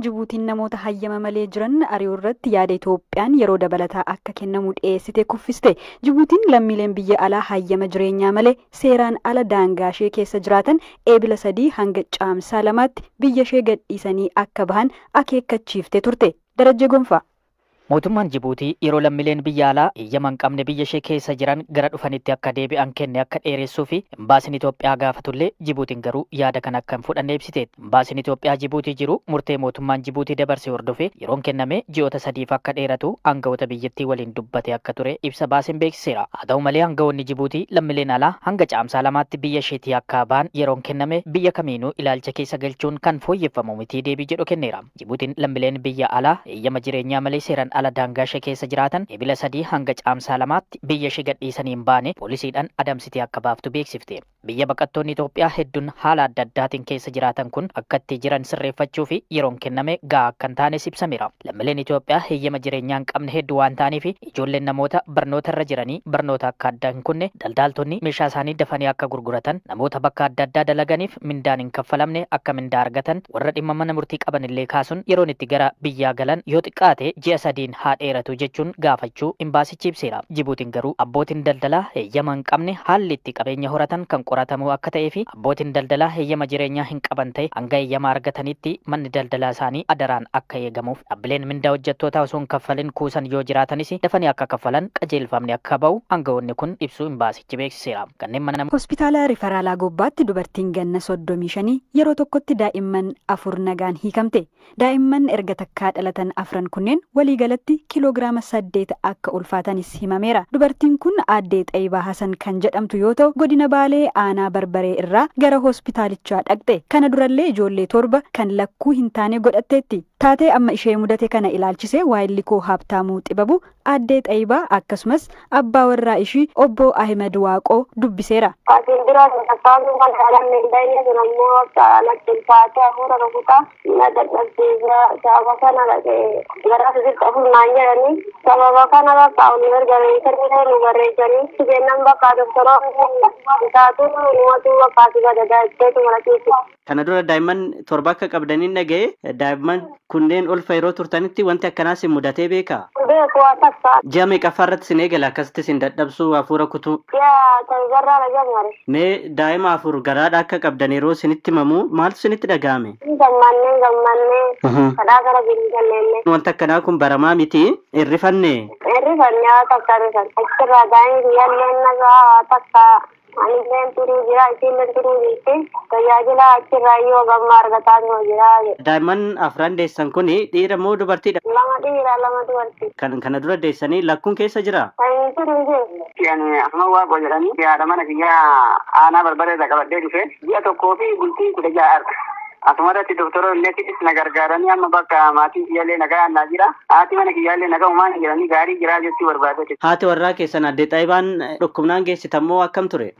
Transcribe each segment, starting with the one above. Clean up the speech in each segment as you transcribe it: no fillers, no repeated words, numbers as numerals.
Jibuutiin namoota hayyama malee jiran ari'uu irratti yaada Itoophiyaan yeroo dabalataa akka kennamu dhiyeessite kuffiste. Jibuutiin lammiileen biyya alaa hayyama jireenyaa malee seeraan ala daangaa ishee keessa jiraatan Eebila 3 hanga Caamsaa 2tti biyya ishee gadhiisanii akka bahan akeekkachiiftee turte. Darajjee Gonfaa. Mootummaan Jibuutii yeroo lammiileen biyya alaa eeyyama hin qabne biyya ishee keessa jiran gara dhufanitti akka deebi'an kenne akka dheeressuu fi imbaasiin Itoophiyaa gaafatullee Jibuutiin garuu yaada kana akka hin fudhanne ibsiteetti. Imbaasiin Itoophiyaa Jibuutii jiru murtee mootummaan Jibuutii dabarse hordofee yeroon kenname ji'oota 3f akka dheeratu aangawoota biyyattii waliin dubbatee akka ture ibsa baaseen beeksiseera. Haa ta'u malee aangawoonni Jibuutii lammiileen alaa hanga Caamsaa 2tti biyya isheetii akka ba'an yeroon kenname biyya kamiinuu ilaalcha keessa galchuun kan fooyyeffamu miti deebii jedhu kenneera. Jibuutiin lammiileen biyya alaa eeyyama jireenyaa malee seeraan ala daangaa ishee keessa jiraatan Eebila 3 hanga Caamsaa 2tti biyya ishee gadhiisanii hin baane poolisiidhaan adamsitee akka baaftu beeksifte. Biyya baqattoonni Itoophiyaa hedduun haala adda addaatiin keessa jiraatan kun akka itti jiran sirreeffachuu fi yeroon kenname gahaa akka hin taanes ibsameera. Lammiileen Itoophiyaa heeyyama jireenyaa hin qabne hedduu waan ta'aniif ijoolleen namoota barnoota irra jiranii barnoota akka adda hin kunne, daldaaltonni meeshaa isaanii dafanii akka gurguratan, namoota bakka adda addaa dalaganiif mindaan hin kaffalamne akka mindaa argatan, warra dhimma mana murtii qaban illee kaasuun yeroon itti gara biyyaa galan yoo xiqqaate ji'a 3 haa dheeratu jechuun gaafachuu imbaasichi ibseera. Jibuutiin garuu abbootiin daldalaa heeyyama hin qabne haalli itti qabeenya horatan kan qoratamuu akka ta'ee fi abbootiin daldalaa heeyyama jireenyaa hin qaban ta'e hanga heeyyama argatanitti manni daldalaa isaanii adaraan akka eegamuuf dhaabbileen mindaa hojjettootaa osoo hin kaffalin kuusan yoo jiraatanis dafanii akka kaffalan qajeelfamni akka ba'u aangawoonni kun ibsuu imbaasichi beeksiseera. Kanneen mana Hospitaala Rifaraalaa Gobbaatti dubartiin ganna 35 yeroo tokkotti daa'imman 4 nagaan hiikamte. Daa'imman erga takkaa dhalatan afran kunneen waliigalatti kiiloogiraama 8 akka ulfaatanis himameera. Dubartiin kun Aaddee Xayibaa Hasan kan jedhamtu yoo ta'u godina Baalee aanaa Barbaree irraa gara hospitaalichaa dhaqxe. Kana durallee ijoollee 7 kan lakkuu hin taane godhatteetti. Taatee amma ishee mudate kana ilaalchisee waayillikoo Haabtaamuu Xibabu Aaddee Xayibaa akkasumas abbaa warraa ishii obbo Ahmed Waaqoo dubbiseera. Asiin dura takkaatu kan dhalanne hin ta'ine sun ammoo akka natti ulfaatee hafuura rukutaa na dadhabsiisa. Sababa kana dhaqee gara asitti afur naan jedhanii sababa kana bakka ol gargareessanii nu barreessanii kennan bakka doktoroonni taatu numatu bakka si gadadaa jetteetu mana keessa. Kana dura daa'imman 7 akka qabdaniin dhaga'e, daa'imman kunneen ulfa yeroo turtanitti wanti akkanaas hin mudatee beekaa? Beeku waa takka. Ji'a meeqaffaa irratti isin eegala akkasitti isin dadhabsuu hafuura kutuu? Ji'a torbarraa na jammare. Mee daa'ima 4 garaadha akka qabdan yeroo isinitti himamu maaltu isinitti dhaga'ame? Gammannee gammannee kadhaa gara jiru jennee. Wanta akkanaa kun baramaa miti hirrifanne. Hirrifanne waa takka hirrifan. Achirraa daa'imni kiyyaallee nagaa waa takka anilleen turuu jira isiilleen turuu jirti. Tajaajila achirraa iyyuu gamma argataa jira. Daa'imman 4 deessan kun dhiira moo dubartiidha? 2 dhiira 2 dubartii. Kan kana dura deessanii lakkuun keessa jira? Kan turu jiru. Yani Ahmad Waaqoo jedhanii haadha mana kiyyaa aanaa Barbaree irraa qabadhee dhufe ji'a 1 fi bultii 16 arga. Asuma irratti doktoroonni illee na gargaaranii amma bakka maatiin kiyyaallee nagaa annaa jira. Haati mana kiyyaallee nagaa uumaan jiranii gaarii jira jechuu barbaadate. Haati warraa keessan Aadde Xayibaan dhukkubnaan geessitammoo akkam ture?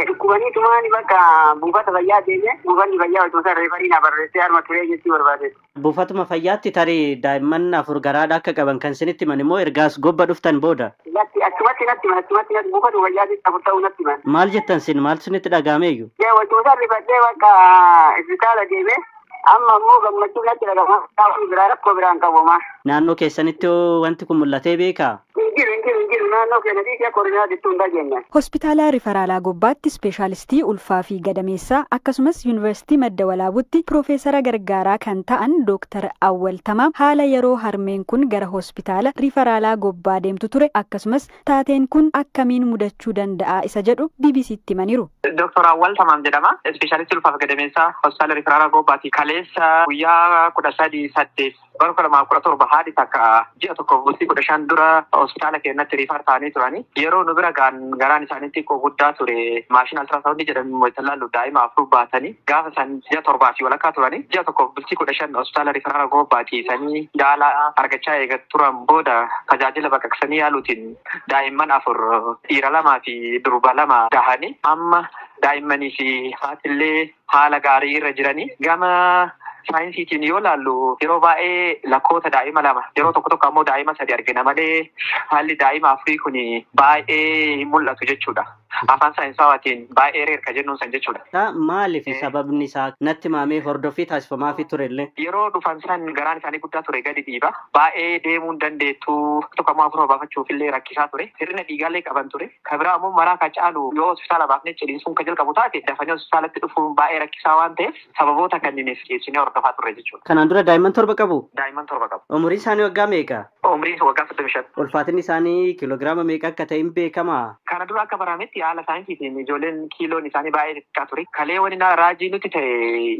Dhukkubanii tumaani bakka buufata fayyaa deeme buufanni fayyaa hojii reefarii na barreessee harma turee jechuu barbaadate. Buufatuma fayyaatti tarii daa'imman 4 garaadha akka qaban kan isinitti himan immoo ergaas gobba dhuftan booda. Latti achumatti natti himan achumatti natti buufatu fayyaatti 4 ta'uu natti himan. Maal jettan sin maaltu isinitti dhaga'ameeyyu? Wajjin rifadhee bakka hospitaala deeme amma immoo gammachuu natti dhaga'ama. Biraa rakkoo biraan qabuma. Naannoo keessanitti wanti kun mul'atee beekaa? Hin jiru naannoo keenyatti akka koronaa jettuu hin dhageenye. Hospitaala Rifaraalaa Gobbaatti ispeeshaalistii ulfaa fi gadameessaa akkasumas yuunivarsiitii Madda Walaabuutti piroofeesara gargaaraa kan ta'an Dooktar Awwal Tamaam haala yeroo harmeen kun gara hospitaala Rifaraalaa Gobbaa deemtu ture akkasumas taateen kun akkamiin mudachuu danda'a isa jedhu BBCtti himaniiru. Dooktar Awwal Tamaam jedhama. Ispeeshaalistii ulfaa fi gadameessaa hospitaala Rifaraalaa Gobbaati. Kaleessa guyyaa 13/8 bara 2017 haadhi takka ji'a 1 bultii 15 dura hospitaala keenyatti riifar ta'anii turani. Yeroo nu bira garaan isaanii xiqqoo guddaa ture. Maashina altiraasaawundii jedhamu wayita laallu daa'ima 4 baatanii gaafa isaan ji'a 7 fi walakkaa turani. Ji'a 1 bultii 15 hospitaala Rifaraalaa Gobbaa ciisanii yaala argachaa eega turan booda tajaajila baqaqsanii yaaluutiin daa'imman 4 dhiira 2 fi durba 2 dahanii amma daa'immanii fi haatillee haala gaarii irra jiranii. Gama saayinsiitiin yoo laallu yeroo baay'ee lakkoota daa'ima 2 yeroo tokko tokko ammoo daa'ima 3 argina malee haalli daa'ima 4 kun baay'ee hin mul'atu jechuudha. Afaan saayinsawaatiin baay'ee rare ka jennuun san jechuudha. Maaliif sababni isaa natti himamee hordoffii taasifamaafii turellee? Yeroo dhufan san garaan isaanii guddaa ture gadi dhiiba. Baay'ee deemuu hin dandeettu. Tokko ammoo afur baafachuuf illee rakkisaa ture. Hir'ina dhiigaallee qaban ture. Kan biraa ammoo maraa ka caalu yoo hospitaala baafnee ciniinsuun ka jalqabu taate dafanii hospitaalatti dhufuun baay'ee rakkisaa waan ta'eef sababoota kanneeniif geessinee hordofaa turre jechuudha. Kanaan dura daa'imman 7 qabu? Daa'imman 7 qabu. Umuriin isaanii waggaa meeqa? Umriin waggaa 35. Ulfaatinni isaanii kiiloogiraama meeqa akka ta'e hin beekamaa? Kana dura akka barametti haala saayinsiitiin ijoolleen kiiloon isaanii baay'ee xiqqaa ture. Kalee wani raajii nuti ta'e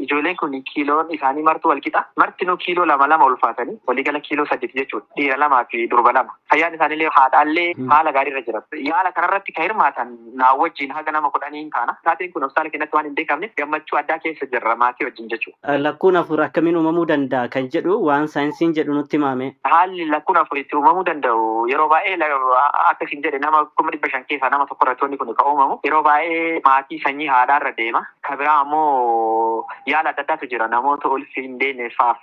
ijoolleen kun kiiloon isaanii martuu wal qixa. Martinuu kiiloo 2-2 ulfaatanii waliigala kiiloo 8 jechuudha. Dhiira 2 fi durba 2. Fayyaan isaaniillee haadhaallee haala gaariirra jira. Yaala kanarratti kan hirmaatan naa wajjin haga nama 10 taana. Taateen kun hospitaala keenyatti waan hin beekamneef gammachuu addaa keessa jirra maatii wajjin jechuudha. Lakkuun 4 akkamiin uumamuu danda'a kan jedhu waan saayinsiin jedhu nutti himame. Haalli lakkuun 4 itti uumamuu danda'u yeroo baay'ee akka isin jedhe nama 500,000 keessaa nama tokko irratti wanni kun kan uumamu yeroo baay'ee maatii sanyii haadhaarra deema. Kan biraa ammoo yaala adda addaatu jira namoota ulfi hin deemne faaf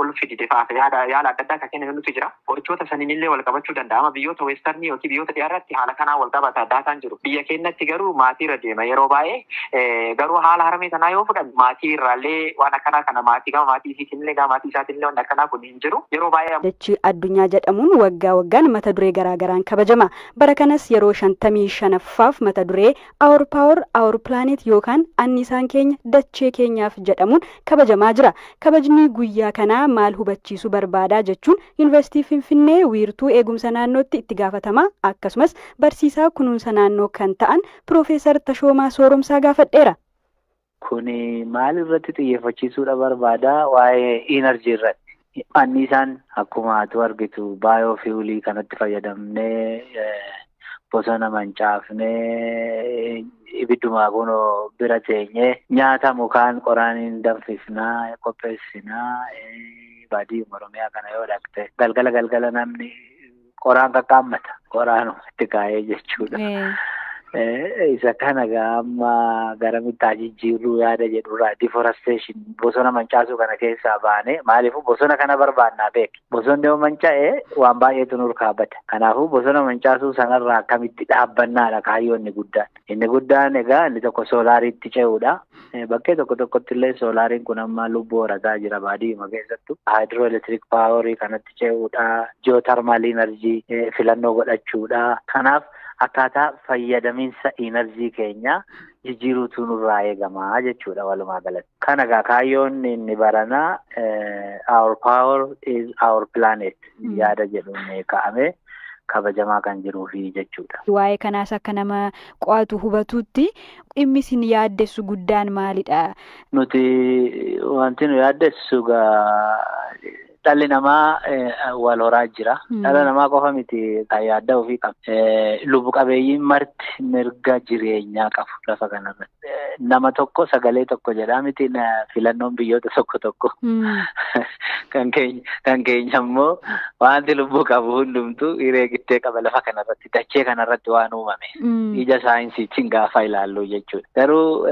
ulfi dide faaf yaala adda addaa kan kennamutu jira. Qorichoota saniin illee wal qabachuu danda'ama. Biyyoota weestarnii yookiin biyyoota dhiyaarratti haala kanaan wal qabata daataan jiru. Biyya keenyatti garuu maatiirra deema yeroo baay'ee garuu haala harmee sanaa yoo fudhan maatii irraallee waan akkanaa kana maatii gama maatii isiitiin gama maatii isaatiin illee waan akkanaa kun hin jiru. Yeroo baay'ee Dachii addunyaa jedhamuun waggaa waggaan mata duree garaagaraan kabajama. Bara kanas yeroo 55ffaaf mata duree Our Power Our Planet yookaan anniisaan keenya dachee keenyaaf jedhamuun kabajamaa jira. Kabajni guyyaa kanaa maal hubachiisuu barbaadaa jechuun Yuunivarsiitii Finfinnee wiirtuu eegumsa naannootti itti gaafatamaa akkasumas barsiisaa kunuunsa naannoo kan ta'an Piroofeesar Tashoomaa Sooromsaa gaafadheera. Kuni maal irratti xiyyeeffachiisuudha barbaada? Waa'ee energy irratti. Anniisaan akkuma atu argitu baayoofiwulii kanatti fayyadamnee bosona mancaafnee ibidduma kunoo bira teenyee nyaata mukaan qoraaniin danfifnaa qopheessinaa baadiyyaa Oromiyaa kana yoo dhaqxe galgala galgala namni qoraan qaqqaammata qoraan itti kaa'ee jechuudha. Isa kana amma garamitti haa jijjiirruu yaada jedhurraa deforestation bosona mancaasuu kana keessaa baanee maaliifuu bosona kana barbaannaa beek. Bosonni yoo manca'e waan baay'eetu nurkaa bada. Kanaafuu bosona mancaasuu sanarraa akkamitti dhaabbannaadha kaayyoon inni guddaan. Inni guddaan egaa inni tokko soolaariitti ce'uudha. Bakkee tokko tokkotti illee soolaariin kun amma lubbuu horataa jira baadiyyuma keessattu. Haayidroo elektiriik paaworii kanatti ce'uudha. Ji'ootarmaal enerjii filannoo godhachuudha. Kanaaf akkaataa fayyadaminsa enerjii keenya jijjiiruutu nurraa eegamaa jechuudha walumaa galatti. Kana egaa kaayyoon inni baranaa Our Power is Our Planet yaada jedhuun kaa'ame kabajamaa kan jiruufi jechuudha. Waa'ee kanaas akka nama qo'atu hubatutti dhimmi isin yaaddessu guddaan maalidha? Nuti wanti nu yaaddessu egaa dhalli namaa wal horaa jira. Dhala namaa qofa miti kan yaadda ofii qabu. Lubbu qabeeyyiin marti mirga jireenyaa qabu lafa kanarratti. Nama tokko sagalee tokko jedhaa miti filannoon biyyoota tokko tokko. Kan keenya immoo wanti lubbuu qabu hundumtuu hiree gittee qaba lafa kanarratti dachee kanarratti waan uumame. Ija saayinsiitiin gaafa ilaallu jechuudha. Garuu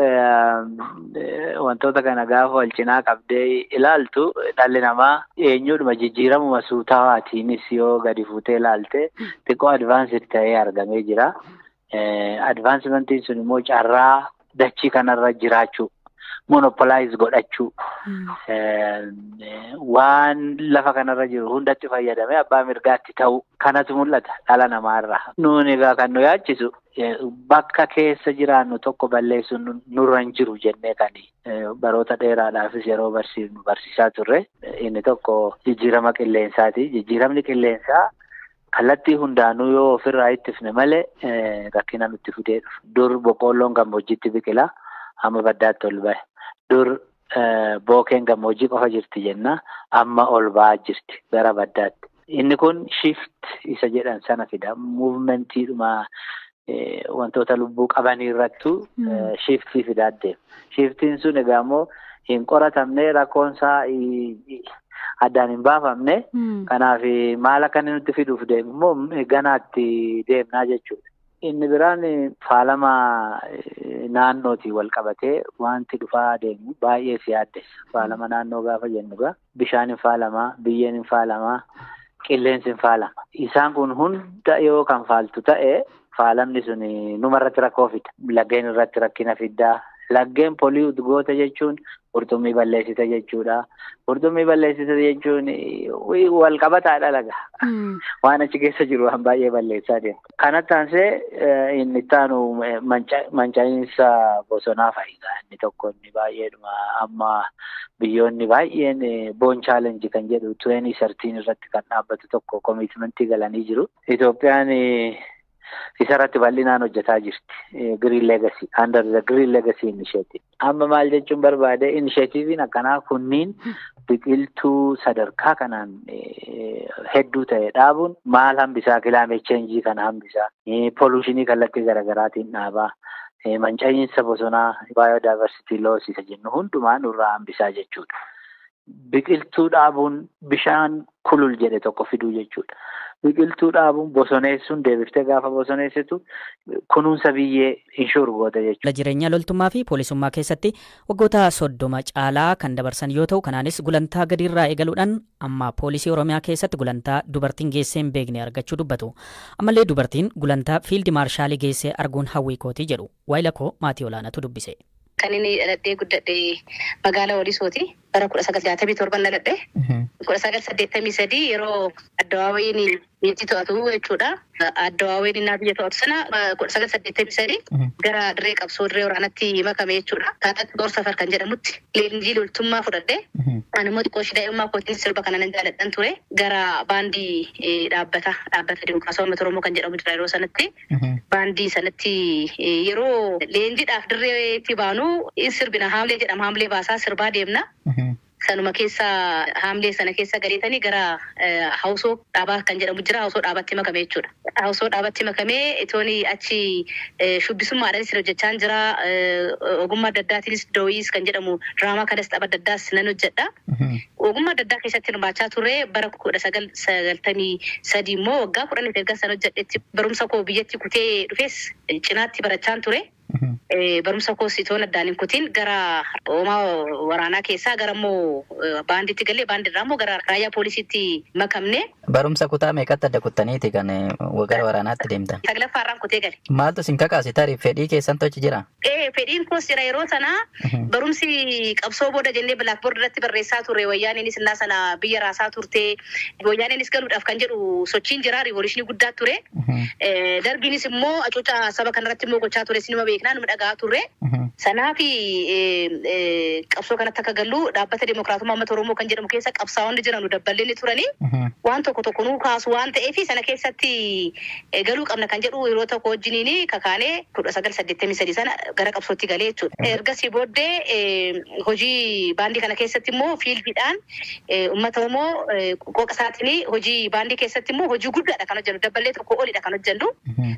wantoota kana gaafa wal cinaa qabdee ilaaltu dhalli namaa eenyudhuma jijjiiramuma suutawaatiinis yoo gadi fuutee ilaalte xiqqoo advaansii ta'ee argamee jira. Advaansimentiin sun immoo carraa dachii kanarra jiraachuu, monopolize godhachuu, waan lafa kanarra jiru hundatti fayyadamee abbaa mirgaatti ta'uu kanatu mul'ata dhala namaarraa. Nuun egaa kan nu yaachisu bakka keessa jiraannu tokko balleessuun nurra hin jiru jennee kan baroota dheeraadhaafis yeroo barsiifnu barsiisaa turre. Inni tokko jijjiirama qilleensaati. Jijjiiramni qilleensaa kallattii hundaanuu yoo ofirraa ittifne malee rakkina nutti fidee dhufu. Dur boqqoolloon gammoojjiitti biqila amma baddaatti ol bahe. Dur bookeen gammoojjii qofa jirti jenna amma ol ba'aa jirti gara baddaatti. Inni kun shift isa jedhan sana fida. Muuvmentiidhuma wantoota lubbuu qabanii irrattu shiftii fidaa deema. Shiftiin sun egaa immoo hin qoratamne rakkoonsaa addaan hin baafamne. Kanaaf maal akka inni nutti fiduuf deemu immoo ganaatti deemnaa jechuudha. Inni biraan faalama naannootiin wal qabatee wanti dhufaa deemu baay'ee si yaaddessa. Faalama naannoo gaafa jennu egaa bishaan hin faalamaa, biyyeen hin faalamaa, qilleensi hin faalama. Isaan kun hunda yoo kan faaltu ta'e Faalamni sun numarratti rakkoo fida. Laggeen irratti rakkina fiddaa. Laggeen pollute goota jechuun qurxummii balleessita jechuudha. Qurxummii balleessita jechuun wal qabataadha laga. Waan achi keessa jiru waan baay'ee balleessaa deema. Kanatti aansee inni itti aanu manca'iinsa bosonaa fa'iidha. Inni tokko inni baay'eedhuma amma biyyoonni baay'een Bonn Challenge kan jedhu 2013 irratti kan dhaabbatu tokko commitmentii galanii jiru. Itoophiyaan isarratti bal'inaan hojjetaa jirti. Green Legacy, under the Green Legacy Initiative. Amma maal jechuun barbaade, initiativein akkanaa kunniin biqiltuu sadarkaa kanaan hedduu ta'e dhaabuun maal hambisaa? Climate change kana hambisaa, pollutionii kallattii garaagaraatiin dhaabaa, manca'iinsa bosonaa, biodiversity loss isa jennu hundumaa nurraa hambisaa jechuudha. Biqiltuu dhaabuun bishaan kulul jedhe tokko fiduu jechuudha. Biqiltuu dhaabuun, bosoneessuun, deebiftee gaafa bosoneessitu kunuunsa biyyee insure goota jechuudha. Jireenya loltummaa fi poolisummaa keessatti waggoota 30 caalaa kan dabarsan yoo ta'u, kanaanis gulantaa gadiirraa eegaluudhaan amma poolisii Oromiyaa keessatti gulantaa dubartiin geessee hin beekne argachuu dubbatu. Ammallee dubartiin gulantaa fiildi maarshaalii geessee arguun hawwii kootii jedhu. Waayila koo maatii olaanaatu dubbise. Kan inni dhaladhee guddadhe magaalaa Walisooti. Bara 1967 dhaladhe. 1983 yeroo addawaawayiin biyyatti to'atu jechuudha. Addawaawayiin innaa biyya to'atu sana 1983 gara dirree qabsoo, dirree waraanatti makame jechuudha. Taatatti Xoor Safar kan jedhamutti leenjii loltummaa fudhadhe. Ani immoo xiqqoo ishee daa'imummaa kootiin sirba kana nan jaalladhan ture. Gara baandii dhaabbata Dimokiraasawaa Uummata Oromoo kan jedhamu jira yeroo sanatti. Baandii sanatti yeroo leenjiidhaaf dirreetti baanu sirbina, haamlee jedhama, haamlee baasaa sirbaa deemna. Sanuma keessa, haamlee sana keessa galeetanii gara hawsoo dhaabaa kan jedhamu jira, hawsoo dhaabaatti makame jechuudha. Hawsoo dhaabatti makamee itooni achi shubbisummaadhaanis hojjechaa jira. Ogummaa adda addaatiinis dooyiis kan jedhamu diraamaa kanas tapha adda addaas nan hojjedha. Ogummaa adda addaa keessatti hirmaachaa turre. Bara 1993 immoo waggaa 10 erga sana hojjedhetti barumsa koo biyyatti kutee dhufes cinaatti barachaan ture. Barumsa koos itoon addaan hin kutin gara hoomaa waraanaa keessaa gara immoo baanditti galee, baandirraa immoo gara raayyaa poolisiitti makamne. Barumsa kutaa meeqatti adda kuttaniiti kan gara waraanaatti deemtan? Saglaffaarraan kutee gale. Maaltu isin kakaase? Tarii fedhii keessan tochi jira? Ee, fedhiin koos jira. Yeroo sana barumsi qabsoo booda jennee blackboard irratti barreessaa turre. Wayyaaneenis innaa sana biyya raasaa turte, wayyaaneenis galuudhaaf kan jedhu sochiin jira, revolutionii guddaa ture. Darbiinis immoo hacuuca saba kanarratti immoo gochaa ture, sinuma beeknaa, numa dhagaa turre. Sanaaf qabsoo kanatti akka gallu dhaabbata Dimokiraatummaa Uummata Oromoo kan jedhamu keessa qabsaa'onni jiran dabballeen turanii waan tokko tokko nuu kaasu waan ta'eef sana keessatti galuu qabna kan jedhu yeroo tokko wajjiniin kakaanee 1983 sana gara qabsootti galee jechuudha. Ergasii booddee hojii baandii kana keessatti immoo fiildiidhaan uummata Oromoo qooqa isaatiin hojii baandii keessatti immoo hojii guddaadha kan hojjennu, dabballee tokko olidha kan hojjennu.